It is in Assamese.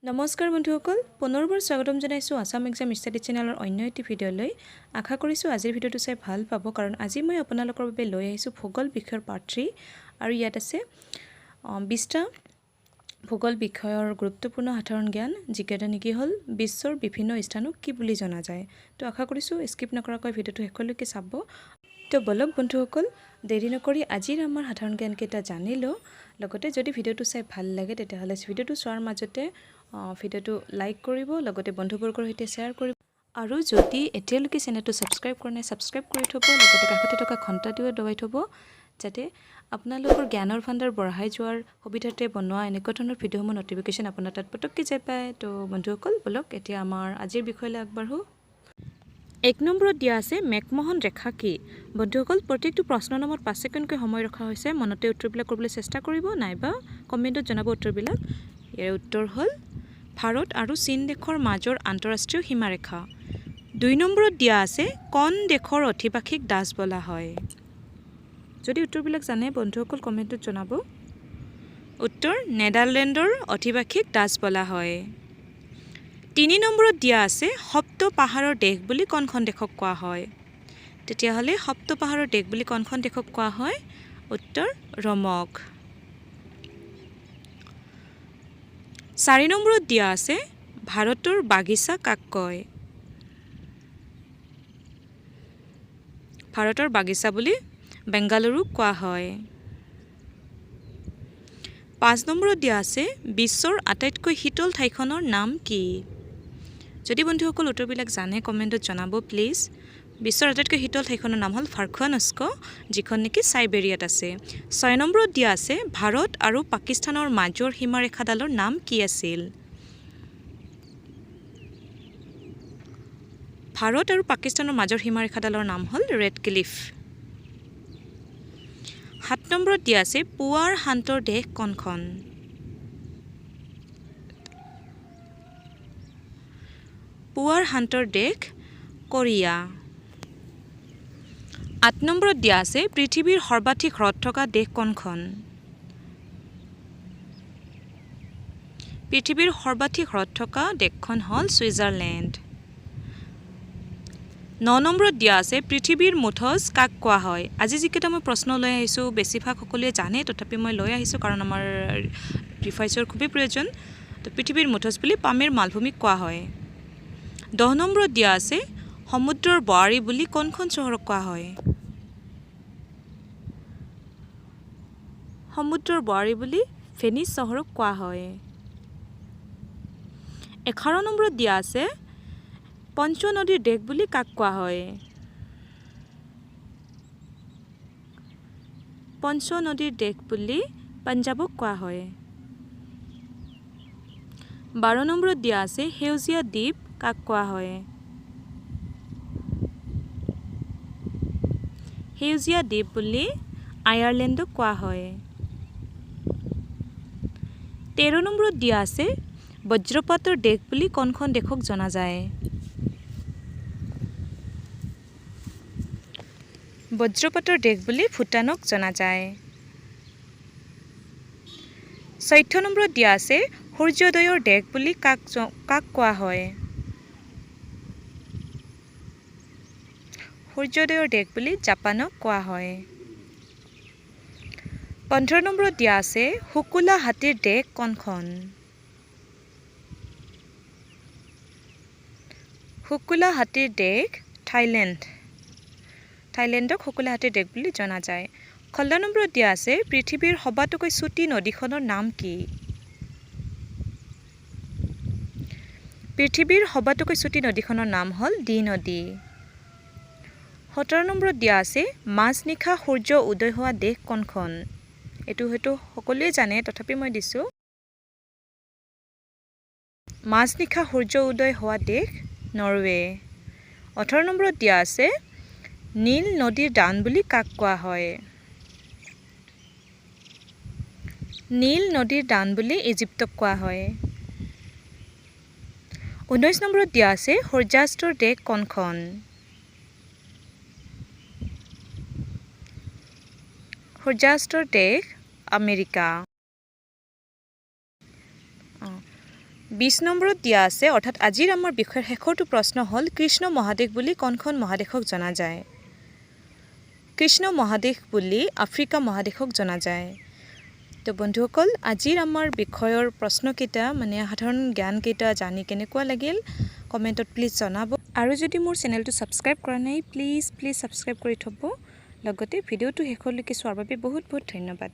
নমস্কাৰ বন্ধুসকল, পুনৰবাৰ স্বাগতম জনাইছোঁ আছাম এক্সাম ষ্টাডি চেনেলৰ অন্য এটি ভিডিঅ'লৈ। আশা কৰিছোঁ আজিৰ ভিডিঅ'টো চাই ভাল পাব, কাৰণ আজি মই আপোনালোকৰ বাবে লৈ আহিছোঁ ভূগোল বিষয়ৰ পাৰ্ট 3 আৰু ইয়াত আছে 20টা ভূগোল বিষয়ৰ গুৰুত্বপূৰ্ণ সাধাৰণ জ্ঞান, যিকেইটা নেকি হ'ল বিশ্বৰ বিভিন্ন স্থানক কি বুলি জনা যায়। তো আশা কৰিছোঁ স্কিপ নকৰাকৈ ভিডিঅ'টো শেষলৈকে চাব। তো ব'লক বন্ধুসকল, দেৰি নকৰি আজিৰ আমাৰ সাধাৰণ জ্ঞানকেইটা জানি লওঁ। লগতে যদি ভিডিঅ'টো চাই ভাল লাগে, তেতিয়াহ'লে ভিডিঅ'টো চোৱাৰ মাজতে ভিডিঅ'টো লাইক কৰিব, লগতে বন্ধুবৰ্গৰ সৈতে শ্বেয়াৰ কৰিব আৰু যদি এতিয়ালৈকে চেনেলটো ছাবস্ক্ৰাইব কৰা নাই, ছাবস্ক্ৰাইব কৰি থ'ব, লগতে কাষতে থকা ঘণ্টাটোও দবাই থ'ব, যাতে আপোনালোকৰ জ্ঞানৰ ভাণ্ডাৰ বঢ়াই যোৱাৰ সুবিধাতে বনোৱা এনেকুৱা ধৰণৰ ভিডিঅ'সমূহ ন'টিফিকেশ্যন আপোনাৰ তাত পটককৈ যাই পায়। তো বন্ধুসকল, ব'লক এতিয়া আমাৰ আজিৰ বিষয়লৈ আগবাঢ়োঁ। 1 নম্বৰত দিয়া আছে, মেকমোহন ৰেখা কি? বন্ধুসকল, প্ৰত্যেকটো প্ৰশ্নৰ নামত 5 ছেকেণ্ডকৈ সময় ৰখা হৈছে। মনতে উত্তৰবিলাক কৰিবলৈ চেষ্টা কৰিব নাইবা কমেণ্টত জনাব উত্তৰবিলাক। ইয়াৰ উত্তৰ হ'ল ভাৰত আৰু চীন দেশৰ মাজৰ আন্তঃৰাষ্ট্ৰীয় সীমাৰেখা। 2 নম্বৰত দিয়া আছে, কোন দেশৰ অধিবাসীক ডাচ বোলা হয়? যদি উত্তৰবিলাক জানে বন্ধুসকল, কমেণ্টত জনাব। উত্তৰ, নেডাৰলেণ্ডৰ অধিবাসীক ডাচ বোলা হয়। 3 নম্বৰত দিয়া আছে, সপ্ত পাহাৰৰ দেশ বুলি কোনখন দেশক কোৱা হয়? তেতিয়াহ'লে সপ্ত পাহাৰৰ দেশ বুলি কোনখন দেশক কোৱা হয়? উত্তৰ, ৰোমক। 4 নম্বৰত দিয়া আছে, ভাৰতৰ বাগিচা কাক কয়? ভাৰতৰ বাগিচা বুলি বেংগালুৰুক কোৱা হয়। 5 নম্বৰত দিয়া আছে, বিশ্বৰ আটাইতকৈ শীতল ঠাইখনৰ নাম কি? যদি বন্ধুসকল উত্তৰবিলাক জানে, কমেণ্টত জনাব প্লিজ। বিশ্বৰ আটাইতকৈ শীতল ঠাইখনৰ নাম হ'ল ভাৰ্খুৱানস্ক, যিখন নেকি চাইবেৰিয়াত আছে। 6 নম্বৰত দিয়া আছে, ভাৰত আৰু পাকিস্তানৰ মাজৰ সীমাৰেখাডালৰ নাম কি আছিল? ভাৰত আৰু পাকিস্তানৰ মাজৰ সীমাৰেখাডালৰ নাম হ'ল ৰেড ক্লিফ। 7 নম্বৰত দিয়া আছে, পুৱাৰ শান্তৰ দেশ কোনখন? পুৱাৰ শান্তৰ দেশ কোৰিয়া। 8 নম্বৰত দিয়া আছে, পৃথিৱীৰ সৰ্বাধিক হ্ৰদ থকা দেশ কোনখন? পৃথিৱীৰ সৰ্বাধিক হ্ৰদ থকা দেশখন হ'ল ছুইজাৰলেণ্ড। 9 নম্বৰত দিয়া আছে, পৃথিৱীৰ মুঠজ কাক কোৱা হয়? আজি যিকেইটা মই প্ৰশ্ন লৈ আহিছোঁ, বেছিভাগ সকলোৱে জানে, তথাপি মই লৈ আহিছোঁ কাৰণ আমাৰ ৰিভাইজৰ খুবেই প্ৰয়োজন। তো পৃথিৱীৰ মুঠজ বুলি পামিৰ মালভূমিক কোৱা হয়। 10 নম্বৰত দিয়া আছে, সমুদ্ৰৰ বোৱাৰী বুলি কোনখন চহৰক কোৱা হয়? সমুদ্ৰৰ বোৱাৰী বুলি ভেনিচ চহৰক কোৱা হয়। 11 নম্বৰত দিয়া আছে, পঞ্চনদীৰ দেশ বুলি কাক কোৱা হয়? পঞ্চনদীৰ দেশ বুলি পাঞ্জাৱক কোৱা হয়। 12 নম্বৰত দিয়া আছে, সেউজীয়া দ্বীপ কাক কোৱা হয়? সেউজীয়া দ্বীপ বুলি আয়াৰলেণ্ডক কোৱা হয়। 13 নম্বৰত দিয়া আছে, বজ্ৰপাতৰ দেশ বুলি কোনখন দেশক জনা যায়? বজ্ৰপাতৰ দেশ বুলি ভূটানক জনা যায়। 14 নম্বৰত দিয়া আছে, সূৰ্যোদয়ৰ দেশ বুলি কাক কোৱা হয়? সূৰ্যোদয়ৰ দেশ বুলি জাপানক কোৱা হয়। 15 নম্বৰত দিয়া আছে, শুকুলা হাতীৰ দেশ কোনখন? শুকুলা হাতীৰ দেশ থাইলেণ্ড। থাইলেণ্ডক শুকুলা হাতীৰ দেশ বুলি জনা যায়। 16 নম্বৰত দিয়া আছে, পৃথিৱীৰ সবাতোকৈ চুটি নদীখনৰ নাম কি? পৃথিৱীৰ সবাতোকৈ চুটি নদীখনৰ নাম হ'ল ডি নদী। 17 নম্বৰত দিয়া আছে, মাজনিশা সূৰ্য উদয় হোৱা দেশ কোনখন? এইটো হয়তো সকলোৱে জানে, তথাপি মই দিছোঁ। মাজনিশা সূৰ্য উদয় হোৱা দেশ নৰৱে। 18 নম্বৰত দিয়া আছে, নীল নদীৰ দান বুলি কাক কোৱা হয়? নীল নদীৰ দান বুলি ইজিপ্তক কোৱা হয়। 19 নম্বৰত দিয়া আছে, সূৰ্যাস্তৰ দেশ কোনখন? সূৰ্যাস্তৰ দেশ আমেৰিকা। 20 নম্বৰত দিয়া আছে, অৰ্থাৎ আজিৰ আমাৰ বিষয়ৰ শেষৰটো প্ৰশ্ন হ'ল, কৃষ্ণ মহাদেশ বুলি কোনখন মহাদেশক জনা যায়? কৃষ্ণ মহাদেশ বুলি আফ্ৰিকা মহাদেশক জনা যায়। তো বন্ধুসকল, আজিৰ আমাৰ বিষয়ৰ প্ৰশ্নকেইটা, মানে সাধাৰণ জ্ঞানকেইটা জানি কেনেকুৱা লাগিল, কমেণ্টত প্লিজ জনাব। আৰু যদি মোৰ চেনেলটো ছাবস্ক্ৰাইব কৰা নাই, প্লিজ প্লিজ ছাবস্ক্ৰাইব কৰি থ'ব। লগতে ভিডিঅ'টো শেষলৈকে চোৱাৰ বাবে বহুত বহুত ধন্যবাদ।